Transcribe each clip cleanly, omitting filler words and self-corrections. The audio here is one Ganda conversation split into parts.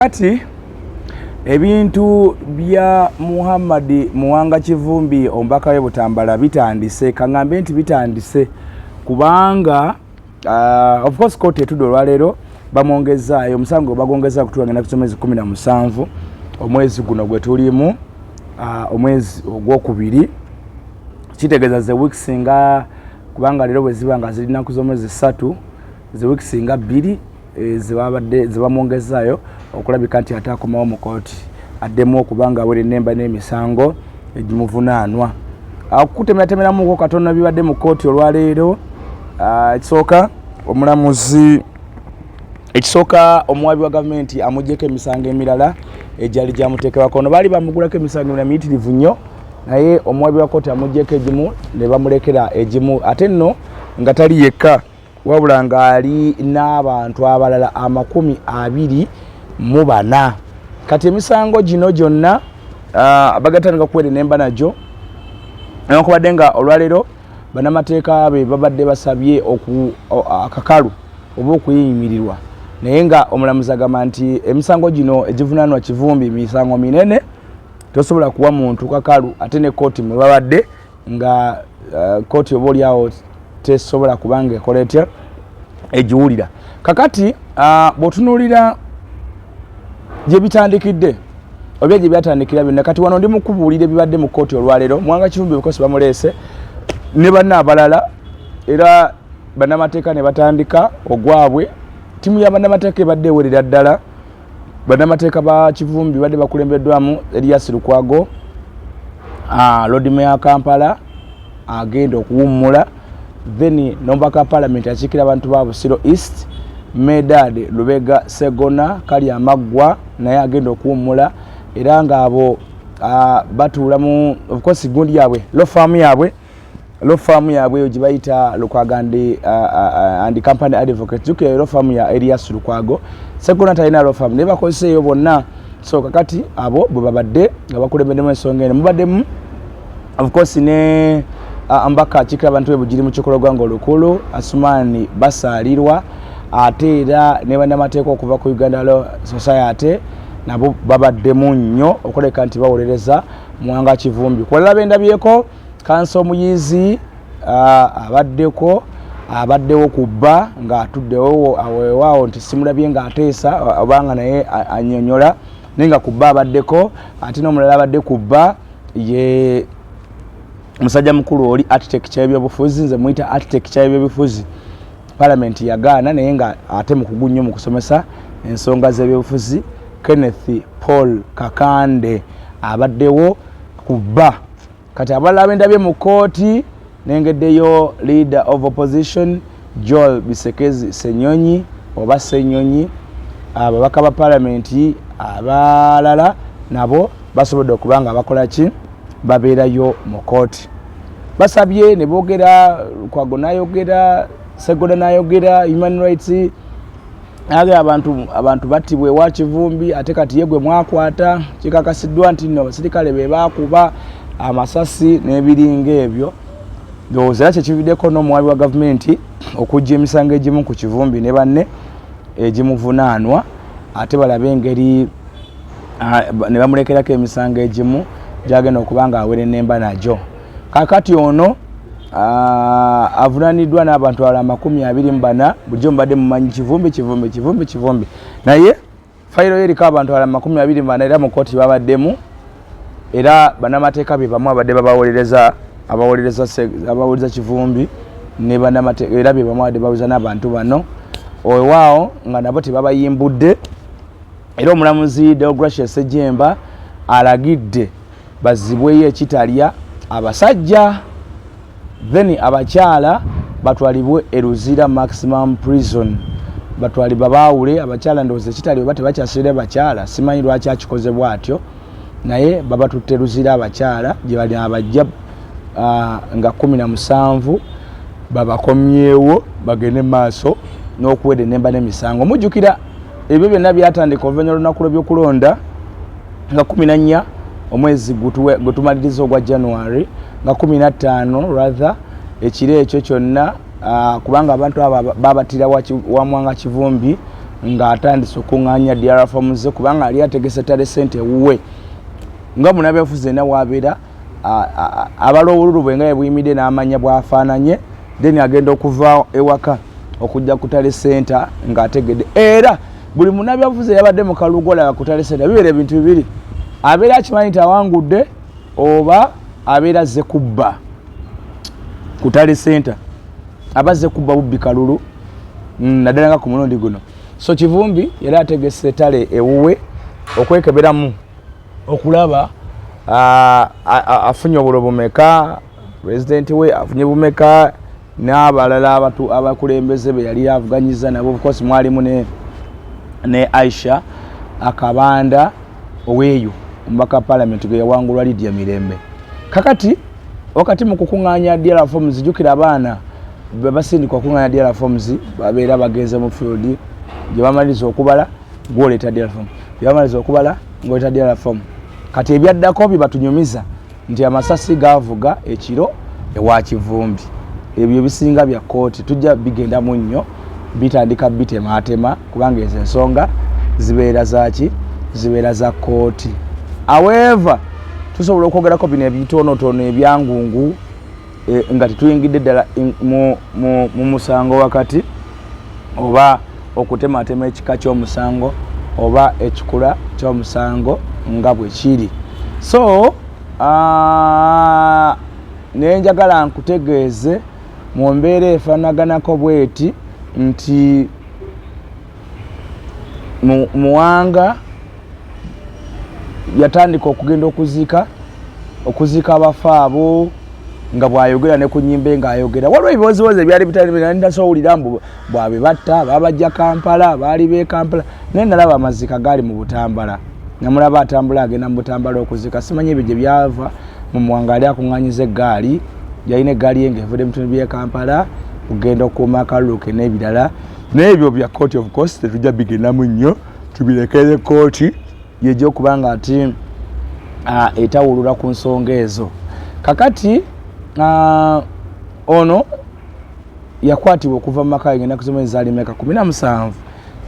Kati ebintu bya Muhammad Muwanga Kivumbi omubaka we Butambala bitandise, kaŋŋambe nti bitandise kubanga of course kooti etudde olwaleero bamwongezaayo omusango bagwongeza kutuula ngenda kusoma omwezi 17 omwezi guno gwe tulimu, omwezi ogwokubiri, kitegeeza ze weeks nga kubanga leero bwe ziba nga ziri nnaku z'omwezi 3, ze weeks nga 2 zebabadde zebamwongezaayo okulabika nti ate akomawo mu kooti addemu okuba nga awera ennemba n'emisango egimuvunaanwa. Okutemeratemeramuko katono bibadde mu kooti olwaleero, ekisooka omulamuzi, ekisooka omuwabi wa gavumenti amuggyeko emisango emirala egyali gyamuteekebwako. Ono baali bamugulako emisango emirala miyitirivu nnyo, naye omuwabi wa kooti amuggyeko egimu ne bamulekera egimu, ate nno nga tali yekka wabula ng'ali n'abantu abalala 24. Kati emisango gino gyonna bagatandika kuwera enemba nagyo, newankubadde nga olwaleero bannamateeka be babadde basabye akakalu oba okuyimirirwa, naye nga omulamuzi agamba nti emisango gino egivunaanwa Kivumbi misango minene, tosobola kuwa muntu kakalu, ate ne kooti mwe babadde nga kooti oba oliawo tesobola kubanga ekola etya egiwulira. Kakati bw'otunuulira gye bitandikidde oba gye byatandikira byonna, kati wano ndi mukubuulira ebibadde mu kkooti olwaleero. Muwanga Kivumbi bukosi bamuleese ne banna abalala, era bannamateeka ne batandika ogwabwe. Ttiimu ya bannamateeka ebadde ewerera ddala. Bannamateeka ba Kivumbi badde bakulembeddwamu Erias Lukwago, Lord Mayor Kampala agenda okuwummula, then n'omubaka parliament akiikira abantu ba Busiro East Medad Lubega Segona kali amaggwa naye agenda okuwummula, era ng'abo batuula mu of course gundi yaabwe law firm yaabwe, law firm yaabwe eyo gye bayita Lukwago and Company Advocate. Jjukira law firm ya Erias Lukwago, Segona talina law firm, naye bakozesa eyo bonna. So kakati abo bwe babadde nga bakulembeddemu ensonga eno, mubaddemu of course ne mbaka akiikira abantu be Bugiri mu kikolo gwanga olukulu Asumaani Basaalirwa, ate era ne bannamateeka okuva ku Uganda Law Society nabo babaddemu nnyo okuleka nti bawolereza Muwanga Kivumbi. Kubalala bendabyeko kansa omuyizi abaddeko, abaddewo ku bba ng'atuddewo awewaawo nti simulabye ng'ateesa obanga naye annyonnyola, naye nga ku bba abaddeko. Ate n'omulala abadde ku bba ye musajja mukulu oli architecture y'ebyobufuzi, nze muyita architecture y'ebyobufuzi, parliament yagaana naye nga ate mukugu nnyo mu kusomesa ensonga z'ebyobufuzi, Kenneth Paul Kakande abaddewo ku bba. Kati abalala bendabye mu kkooti, nengeddeyo leader of opposition Joel Bisekezi Senyonyi oba Senyonyi, ababaka ba palamenti abalala nabo basobodde okuba nga bakola ki, babeerayo mu kkooti, basabye ne boogera. Lukwago n'ayogera, Segoda n'ayogera, human rights agera abantu battibwa ewa Kivumbi, ate kati ye gwe mwakwata kikakasiddwa nti nno abasirikale be baakuba amasasi n'ebiringa ebyo. Ndowooza era kyekividdeko n'omuwabi wa gavumenti okuggya emisango egimu ku Kivumbi ne banne egimuvunaanwa, ate balabe engeri ne bamulekerako emisango egimu gyagenda okuba nga awerennemba nagyo. Kakati ono avunaaniddwa n'abantu abalala 24. Bulijjo mubadde mumanyi Kivumbi, Kivumbi, Kivumbi, Kivumbi, naye fayiro ye eriko abantu abalala 24, era mu kkooti babaddemu, era bannamateeka be bamu abadde babawolereza, abawolereza Kivumbi ne bannamateeka, era be bamu abadde bawuliza n'abantu bano owaawo nga nabo tebabayimbudde. Era omulamuzi Deogratius Ssejjemba alagidde bazzibweyo ekitalya abasajja, then abakyala batwalibwe e Luzira Maximum Prison, batwali babaawule abakyala. Ndowooza ekitali oba tebakyasirira bakyala, simanyi lwaki akikoze bw'atyo, naye babatutte Luzira abakyala gye bali abajja nga 17 babakomyewo bagende maaso n'okuwera ennemba n'emisango. Mujjukira ebyo byonna byatandika oluvannyuma lw'olunaku lw'ebyokulonda nga 14 omwezi gwe tumaliriza ogwa January, nga 15 rather, ekiro ekyo kyonna, kubanga abantu abo babatira wa Muwanga Kivumbi Ng'atandise okuŋŋaanya DR forms ze, kubanga ali ategese tally center ewuwe nga munabyafuzi ena wabeera abala obululu bwe nga bwebuyimidde n'amanya bw'afaananye, then agenda okuva ewaka okujja ku tally center ng'ategedde. Era buli munabyafuzi eyabadde mu kalulu golaba ku tally center, bibeera ebintu bibiri: abeera akimanyi nti awangudde oba abeera azze kubba. Ku tally center aba azze kubba bubbi kalulu, naddala nga ku mulundi guno. So Kivumbi yali ategese tally ewuwe okwekeberamu okulaba afunye obulo bumeka, pulezidenti we afunye bumeka, n'abalala abakulembeze be yali avuganyiza nabo. Of course mwalimu ne Aisha Akabanda oweeyo omubaka parliament gwe yawangulwa Lydia Mirembe. Kakati wakati mu kukuŋŋaanya DR forms, jjukira abaana bwe basindika okuŋŋaanya DR forms babeera bagenze mu field gye bamaliriza okubala, gwoleeta DR form, gye bamaliriza okubala, ng'oleeta DR form. Kati ebyaddako bye batunyumiza nti amasasi gaavuga ekiro ewa Kivumbi, ebyo ebisinga bya kooti, tujja bigendamu nnyo, bitandika bitematema, kubanga ezo ensonga zibeera zaki? Zibeera za kooti. However, tusobola okwogerako bino ebitonotono ebyangungu nga tetuyingidde ddala mu musango wakati oba okutematema ekika ky'omusango oba ekikula ky'omusango nga bwe kiri. So nenjagala nkutegeeze mu mbeera efaanaganako bweti nti Muwanga yatandika okugenda okuziika abafu abo nga bw'ayogera ne ku nnyimbe ng'ayogera. Waliwo ebibozibozi ebyali bitali ntasowulira mbu bwabe batta babajja Kampala, baali b'e Kampala, naye nalaba amaziika gaali mu Butambala, namulaba atambula agenda mu Butambala okuziika. Simanyi ebyo gye byava mu Muwanga. Ali akuŋŋanyiza eggaali, yalina eggaali ye ng'evudde mu bitundu by'e Kampala okugenda okukuuma akalulu ke n'ebirala. Naye ebyo bya kooti, of course tetujja bigendamu nnyo, tubirekere kooti yejja okuba nga ati etawulula ku nsonga ezo. Kakati ono yakwatibwa okuva mu maka ge ennaku z'omwezi zaali meka? 17.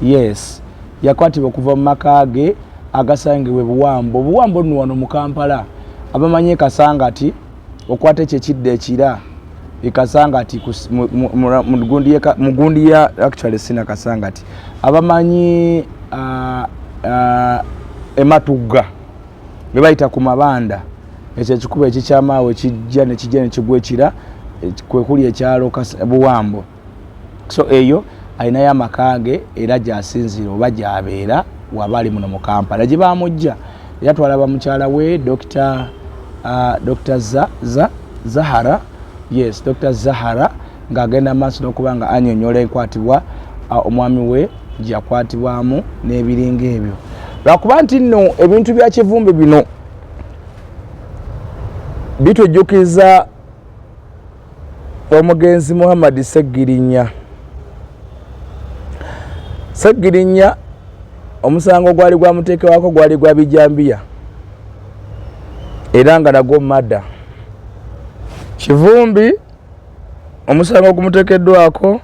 Yes, yakwatibwa okuva mu maka ge agasangibwa e Buwambo. Obuwambo nno wano mu Kampala, abamanyi e Kasangati, okwata ekyo ekidda ekira e Kasangati mu gundi ya, actually sina Kasangati, abamanyi ematugga bwe bayita ku mabanda, ekyo ekikuba ekikyamaawo ekijja nekijja nekigwa ekira, kwe kuli ekyalo Buwambo. So eyo alinayo amaka ge era gyasinziira oba gyabeera waba ali muno mu Kampala gye bamujja. Era twalaba mukyala we Dr. Zahara, yes, Dr. Zahara ng'agenda maaso n'okuba nga anyonyola enkwatibwa omwami we gyakwatibwamu n'ebiringa ebyo. Lwakuba nti nno ebintu bya Kivumbi bino bitujjukiza omugenzi Muhammad Ssegirinya. Ssegirinya omusango gwali gwamuteekebwako gwali gwa bijambiya era nga nagwo murder. Kivumbi omusango ogumuteekeddwako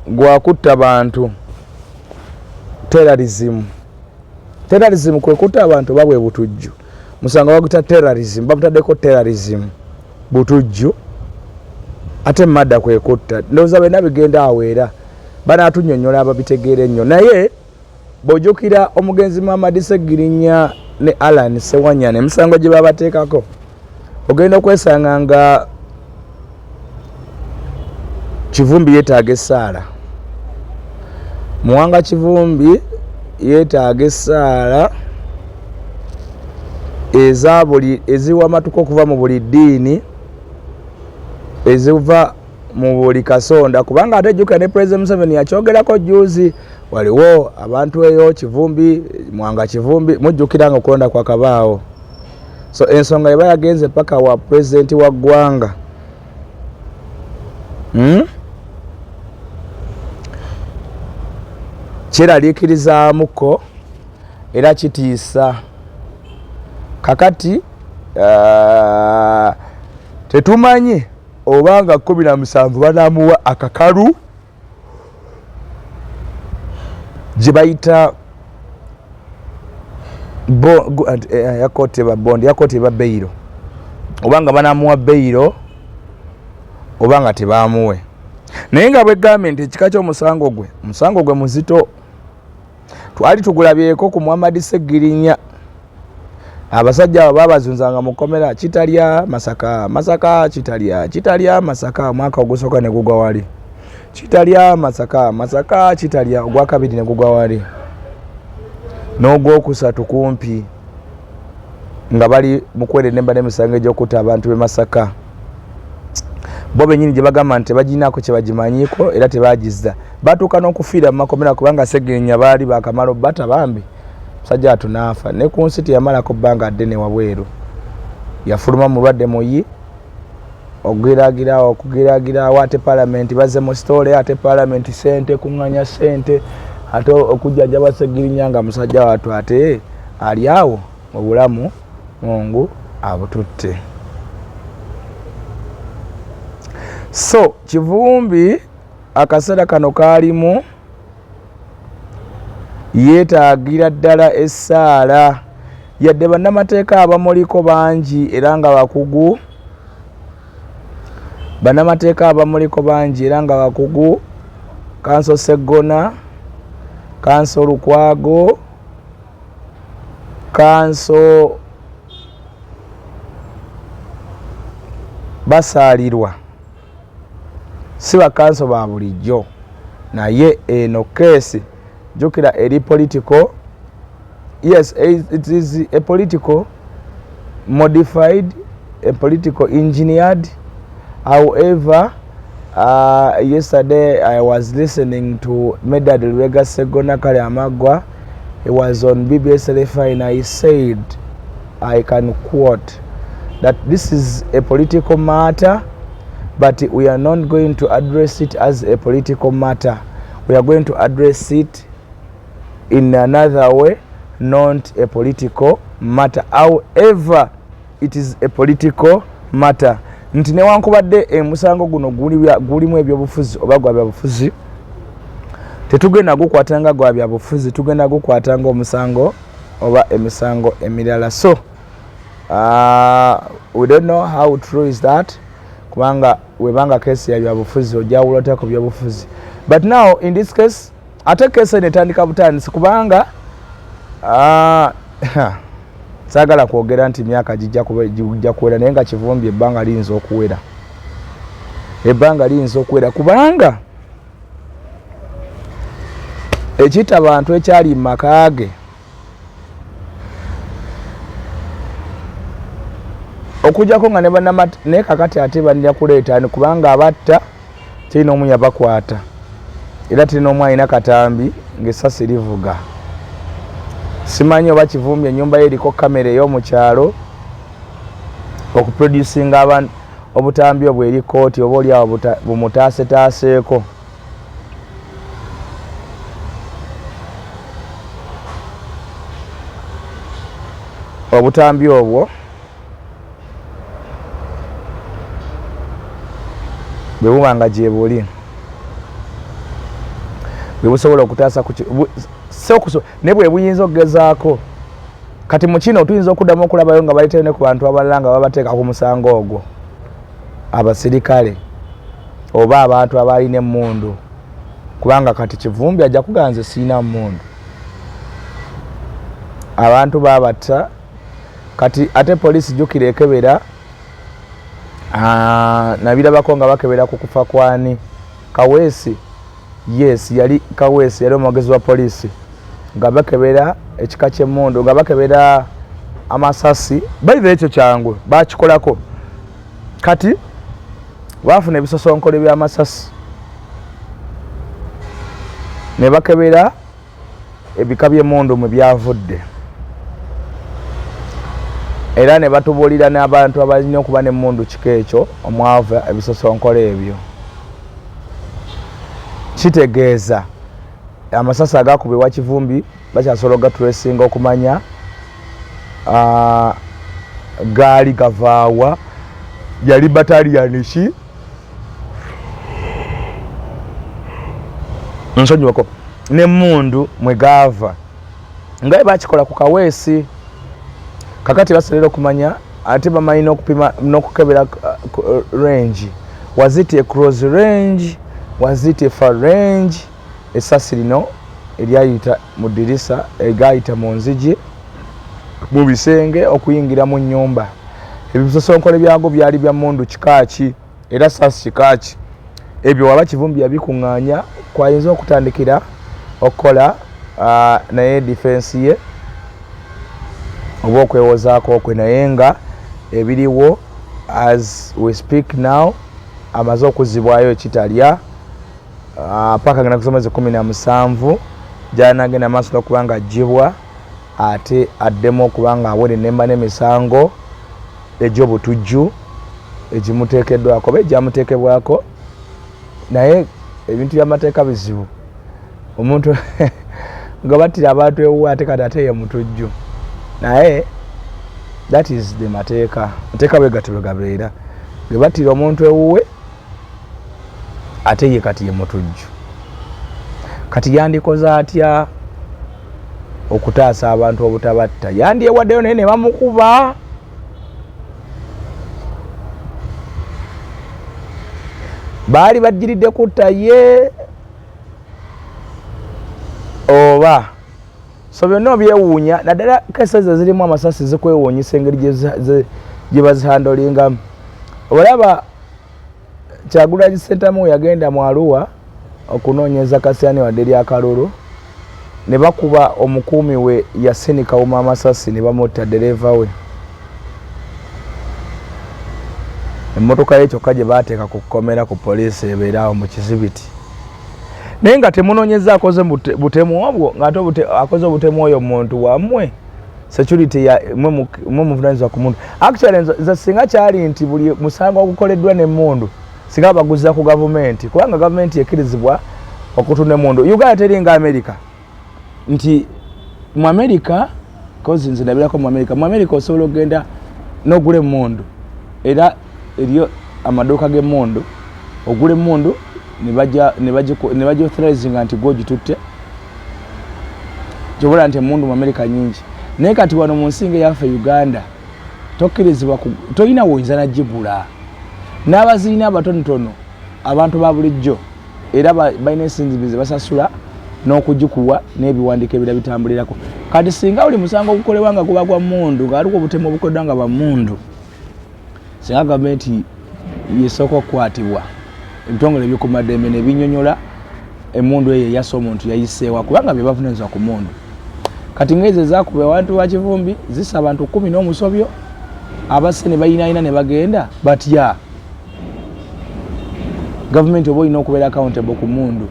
gwa kutta bantu, terrorism. Terrorism kwe kutta abantu oba bwe butujju? Musango baguta terrorism, babutaddeko terrorism, butujju, ate murder kwe kutta. Ndowooza byonna bigenda awo era banaatunyonnyola ababitegeera ennyo. Naye bw'ojjukira omugenzi Muhammad Ssegirinya ne Allan Ssewanyana, emisango gye babateekako, ogenda okwesanga nga Kivumbi yeetaaga essaala, Muwanga Kivumbi yeetaaga essaala eza buli eziwa amatuka okuva mu buli ddiini, eziva mu buli kasonda, kubanga ate jjukira ne President Museveni yakyogerako juzi, waliwo abantu eyo Kivumbi, Muwanga Kivumbi, mujjukira nga okulonda kwakabaawo. So ensonga eba yagenze paka wa pulezidenti wa ggwanga, Kyeraliikirizaamuko era kitiisa. Kakati tetumanyi obanga 17 banaamuwa akakalu. Gye bayita ya kooti eba bond, ya kooti eba beyiro, oba nga banamuwa beyiro oba nga tebamuwe. Naye nga bwegambye nti ekika ky'omusango gwe, omusango gwe muzito, twali tugulabyeko ku Muhammad Segirinya. Abasajja abo babazunzanga mu kkomera Kitalya, Masaka, Masaka, Kitalya, Kitalya, Masaka. Omwaka ogusooka ne gugwa wali Kitalya, Masaka, Masaka, Kitalya. Ogwakabiri ne gugwa wali, n'ogwokusatu kumpi nga bali mu kwerenemba n'emisango egy'okutta abantu b'e Masaka, bo bennyini gye bagamba nti tebaginaako kye bagimanyiiko era tebagizza. Batuuka n'okufiira mu makomera, kubanga Segirinya baali bakamala obbata bambi musajja atu n'afa, ne ku nsi teyamalako bbanga ddene wabweru, yafuluma mulwadde muyi okugiragirawo okugiragirawo. Ate palamenti bazze mu sitole, ate palamenti sente kuŋŋanya sente, ate okujjanjaba Segirinya nga musajja wattu ate ali awo mu bulamu Mungu abututte. So Kivumbi akaseera kano kaalimu yeetaagira ddala essaala, yadde bannamateeka abamuliko bangi era nga bakugu, bannamateeka abamuliko bangi era nga bakugu, Kanso Seggona, Kanso Lukwago, Kanso Basaalirwa, si bakanso ba bulijjo. Naye eno keesi jjukira eri political. Yes, it is a political modified, a political engineered. However, yesterday I was listening to Medard Lubega Sseggona Kale Amagwa. He was on BBS LFI and I said, I can quote, that this is a political matter, but we are not going to address it as a political matter. We are going to address it in another way, not a political matter. However, it is a political matter. Nti newankubadde omusango guno gulimu ebyobufuzi oba gwa byabufuzi, tetugenda gukwata nga gwa byabufuzi, tugenda gukwata nga omusango oba emisango emirala. So we don't know how true is that, kubanga webanga kesi ya byabufuzi ojawula otya ku byabufuzi? But now in this case, ate kesi eno etandika butandisi, kubanga saagala kwogera nti myaka gijja kuwera, naye nga Kivumbi ebbanga liyinza okuwera, ebbanga liyinza okuwera, kubanga ekitta bantu ekyali mu maka ge, okujjako nga ne banama. Naye kakati ate banira kuleeta, kubanga abatta terina omu yabakwata, era terina omu alina katambi ng'essasi livuga. Simanyi oba Kivumbi ennyumba ye eriko kamera ey'omukyalo okuproducinga abantu obutambi obwo eri kooti, oba oliawo bumutaasetaaseeko obutambi obwo bwe buba nga gyebuli bwe busobola okutaasa naye bwe buyinza okugezaako. Kati mu kino tuyinza okuddamu okulabayo nga baleetayo ne ku bantu abalala nga babateeka ku musango ogwo, abasirikale oba abantu abalina emmundu, kubanga kati Kivumbi ajja kugamba nze siina mmundu, abantu babatta. Kati ate poliisi jjukira ekebera, nabirabako nga bakebera ku kufa kwani Kaweesi. Yes, yali Kaweesi, yali omwogezi wa poliisi, nga bakebera ekika ky'emmundu, nga bakebera amasasi. Baithe ekyo kyangu bakikolako. Kati baafuna ebisosonkole by'amasasi ne bakebera ebika by'emmundu mwe byavudde, era ne batubuulira n'abantu abalina okuba n'emmundu kika ekyo omwava ebisosonkole ebyo. Kitegeeza amasasi agakubibwa Kivumbi bakyasobola okugatresinga okumanya gaali gavaawa, yali bataliyani ki. Nsonyiwako. N'emmundu mwe gaava nga bwe bakikola ku Kaweesi. Kakati basobolera okumanya ate bamanyi n'okupima n'okukebera range. Was it a close range? Was it a far range? Essasi lino eryayita mu ddirisa, egayita mu nzigi, mu bisenge, okuyingira mu nnyumba, ebisosonkole byago byali bya mmundu kika ki era sasi kika ki? Ebyo waba Kivumbi yabikuŋŋaanya, kwayinza okutandikira okukola naye defense ye oba okwewozaako kwe. Naye nga ebiriwo as we speak now, amaze okuzzibwayo ekitalya paka ngenda kusoma 17 gyanagenda maaso n'okuba nga aggyibwa, ate addemu okuba nga awerennemba n'emisango egy'obutujju egimuteekeddwako oba egyamuteekebwako. Naye ebintu by'amateeka bizibu. Omuntu nga battira abantu ewuwe, ate kati ate ye mutujju. Naye that is the mateeka. Mateeka bwe gatyo bwe gabeera, ge battira omuntu ewuwe, ate ye kati ye mutujju. Kati yandikoze atya okutaasa abantu obutabatta? Yandyewaddeyo naye ne bamukuba. Baali bajjiridde kutta ye oba? So byonna obyewuunya, naddala cases ezirimu amasasi zikwewuunyisa engeri gye bazihandlingamu. Olaba Kyagulanyi Ssentamu yagenda mu Arua okunoonyeza Kasiani wadde lyakalulu, ne bakuba omukuumi we Yasini Kawuma amasasi ne bamutta, dereva we. Emmotoka ye kyokka gye baateeka ku kkomera ku poliisi ebeera awo mu kizibiti, naye nga temunoonyeza akoze butemu obwo, ng'ate akoze obutemu oyo muntu wammwe, security ya mwe muvunanyizibwa ku muntu. Actually nze singa kyali nti buli musango ogukoleddwa n'emmundu singa baguza ku gavumenti, kubanga gavumenti ekkirizibwa okutunda emmundu. Uganda teringa America, nti mu America, cause nze ndabirako mu America, mu America osobola okugenda n'ogula emmundu, era eriyo amaduuka g'emmundu, ogula emmundu ne bagiauthorizinga nti gwogitutte. Kyobola nti emundu mu America nyingi, naye kati wano mu nsi nga eyaffe Uganda tokkirizibwa, tolina woyinza nagigula. N'abazirina abatonotono, abantu ba bulijjo, era balina ensimbi ze basasula n'okugikuwa n'ebiwandiiko ebira bitambulirako. Kati singa buli musango ogukolebwa nga guba gwa mundu, nga waliwo obutemu obukoleddwa nga bwa mundu, singa gavumenti yesooka okukwatibwa, ebitongole ebikuumaddembe ne binyonyola emundu eyo eyassa omuntu yayiseewa, kubanga bye bavunanyizibwa ku mundu. Kati ngaezo ezakuba abantu ba Kivumbi zissa abantu 10 n'omusobyo, abasse ne bayinayina ne bagenda batya? Gavumenti oba olina okubeera accountable ku mundu.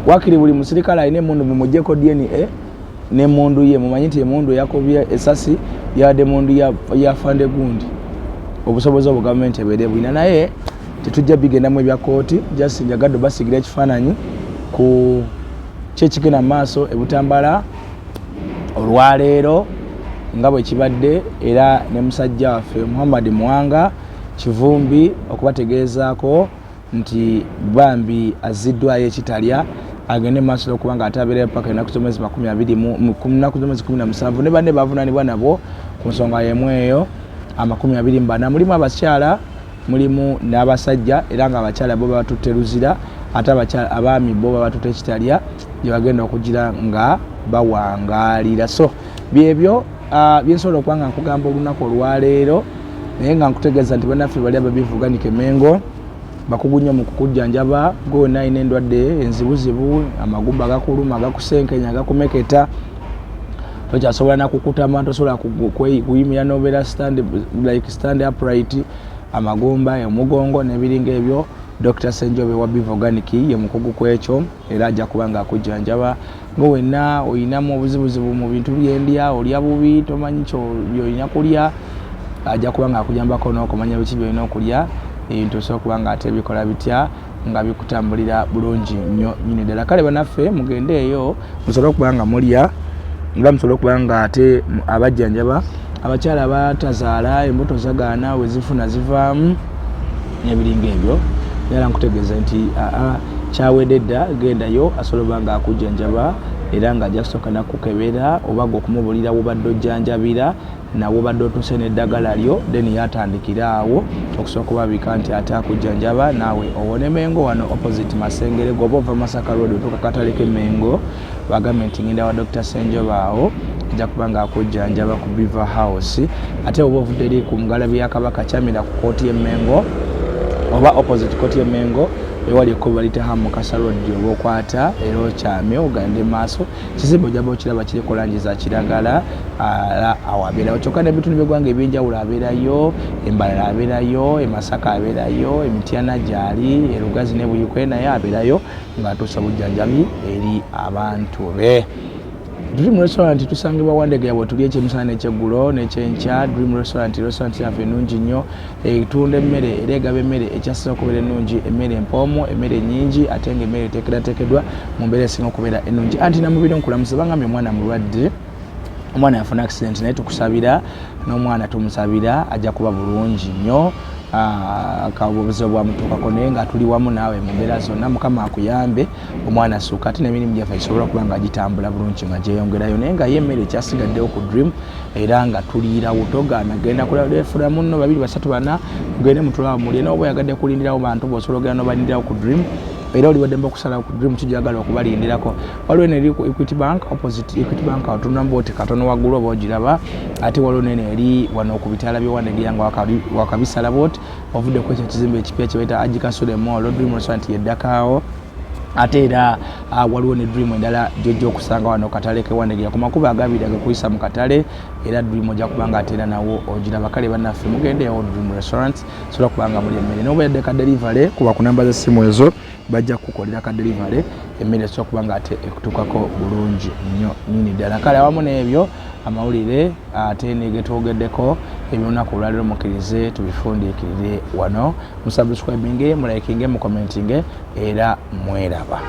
Wakiri buli musirikale alina emundu mumugyeko DNA n'emundu ye, mumanyi nti emundu eyakubye esasi yabadde mundu ya fande gundi. Obusobozi obwo gavumenti ebeere bulina, naye tetujja bigendamu ebya kooti. Just njagadde basigira ekifaananyi ku kyekigenda mu maaso ebutambala olwaleero nga bwe kibadde, era ne musajja waffe Muhammad Muwanga Kivumbi okubategeezaako nti bambi azziddwayo ekitalya, agende maaso n'okuba nga ate abeerayo paka ennaku z'omwezi 20, nnaku z'omwezi 17, ne banne bavunaanibwa nabo ku nsonga y'emu eyo 24. Mulimu abakyala, mulimu n'abasajja, era nga abakyala bo babatutte Luzira, ate abakyala, abaami bo babatutte Kitalya gye bagenda okugira nga bawangaalira. So byebyo byensobola okuba nga nkugamba olunaku olwaleero, naye nga nkutegeeza nti bannaffe bali ababivuganika emengo bakugu nnyo mu kukujjanjaba gwe wenna alina endwadde enzibuzibu, amagumba agakuluma, agakusenkenya, agakumeketa, tokyasobola nakukutama, tosobola kuyimira nobeera stand, like stand upright, amagumba, omugongo n'ebiringa ebyo. Dr Senjobe wa Biva Organic ye mukugu ku ekyo, era ajja kuba nga akujjanjaba nga wenna oyinamu obuzibuzibu mu bintu byendya, olya bubi, tomanyi byolina kulya. Ajja kuba nga akuyambako n'okumanya biki byolina okulya, ebintu osobola okuba nga ate bikola bitya nga bikutambulira bulungi nnyo nyini ddala. Kale banaffe, mugende eyo musobole okuba nga mulya, nga musobole okuba nga ate abajjanjaba abakyala abatazaala, embuto zagaana, wezifuna zivaamu n'ebiringa ebyo. Era nkutegeeza nti aa Kyawedde dda, gendayo asobola oba nga akujjanjaba era nga ajja kusooka nakukebera oba gwe okumubulira wobadde ojjanjabira nawe obadde otuuse n'eddagala lyo, then yatandikira awo okusobola okubabika nti ate akujjanjaba naawe owone. Mengo wano opposite Masengere, gwoba ova Masaka Road otuuka katale k'e Mengo, bagambye nti ngenda wa Dr Senjoba, awo ajja kuba nga akujjanjaba ku Beaver House. Ate oba ovudde eri ku Ngalabi ya Kabaka, kyamira ku kooti y'e Mengo oba opposite kooti y'e Mengo, ewali ekkubo balita Mukasa Road, oba okwata era okyame ogende maaso, kizimbe ojaba okiraba kiriko langi za kiragala, ala awo abeerawo. Kyokka n'ebitundu by'eggwanga ebyenjawulo abeerayo, Embalala abeerayo, Emasaka abeerayo, Emityana gyali, Erugazi ne Buyikwe naye abeerayo ng'atuusa obujjanjabi eri abantu be. Dream Restaurant tusangibwa Wandegeya bwe tuli ekyemisana n'ekyeggulo n'ekyenkya. Dream Restaurant, restaurant yaffe ennungi nnyo, etunda emmere era egaba emmere ekyasinza okubeera ennungi, emmere empoomu, emmere nnyingi, ate nga emmere eteekerateekeddwa mu mbeera esinga okubeera ennungi. Anti namubiri nkulamusa, bangambye omwana mulwadde, omwana yafuna accident, naye tukusabira n'omwana tumusabira ajja kuba bulungi nnyo. Obuzibu bwamutuukako, naye nga tuli wamu naawe mu mbeera zonna. Mukama akuyambe omwana asuuka, ate n'emirimu gyaffe gisobola okuba nga gitambula bulungi nga gyeyongerayo. Naye nga ye emmere ekyasigaddewo ku Dream era nga tuliirawo, togaana genda kulefuna munno babiri, basatu, bana, mugende mutulawo mulye. Noba oyagadde kulindirawo bantu, bwosobola ogenda nobalindirawo ku Dream, era oli waddembe okusalawo ku Dream kijagala okubalindirako. Waliwo eno eri ku Equity Bank, opposite Equity Bank, awo bwoti katono waggulu oba ogiraba. Ate waliwo neno eri wano ku bitaala by'ewandegeya nga wakabisala bwoti ovudde ku ekyo ekizimbe ekipya kyebayita Agikasule Mall, Dream Restaurant yeddakaawo. Ate era waliwo ne Dream endala gyojja okusanga wano katale kewandegeya ku makubo agabiri agakuyisa mu katale, era Dream ojja kubanga ate era nawo ogiraba. Kale bannaffe, mugendeewo Dream Restaurant sobola kubanga muli emmere, noba yadde ka delivery, kuba ku namba z'essimu ezo bajja kukukolera ka delivery, emmere esobola kuba nga ate ekutuukako bulungi nnyo nyini ddala. Kale awamu n'ebyo amawulire ate negetwogeddeko ebyolunaku olwaliro, mukkirize tubifundiikirire wano. Musubscribinge, mulikinge, mucommentinge era mweraba.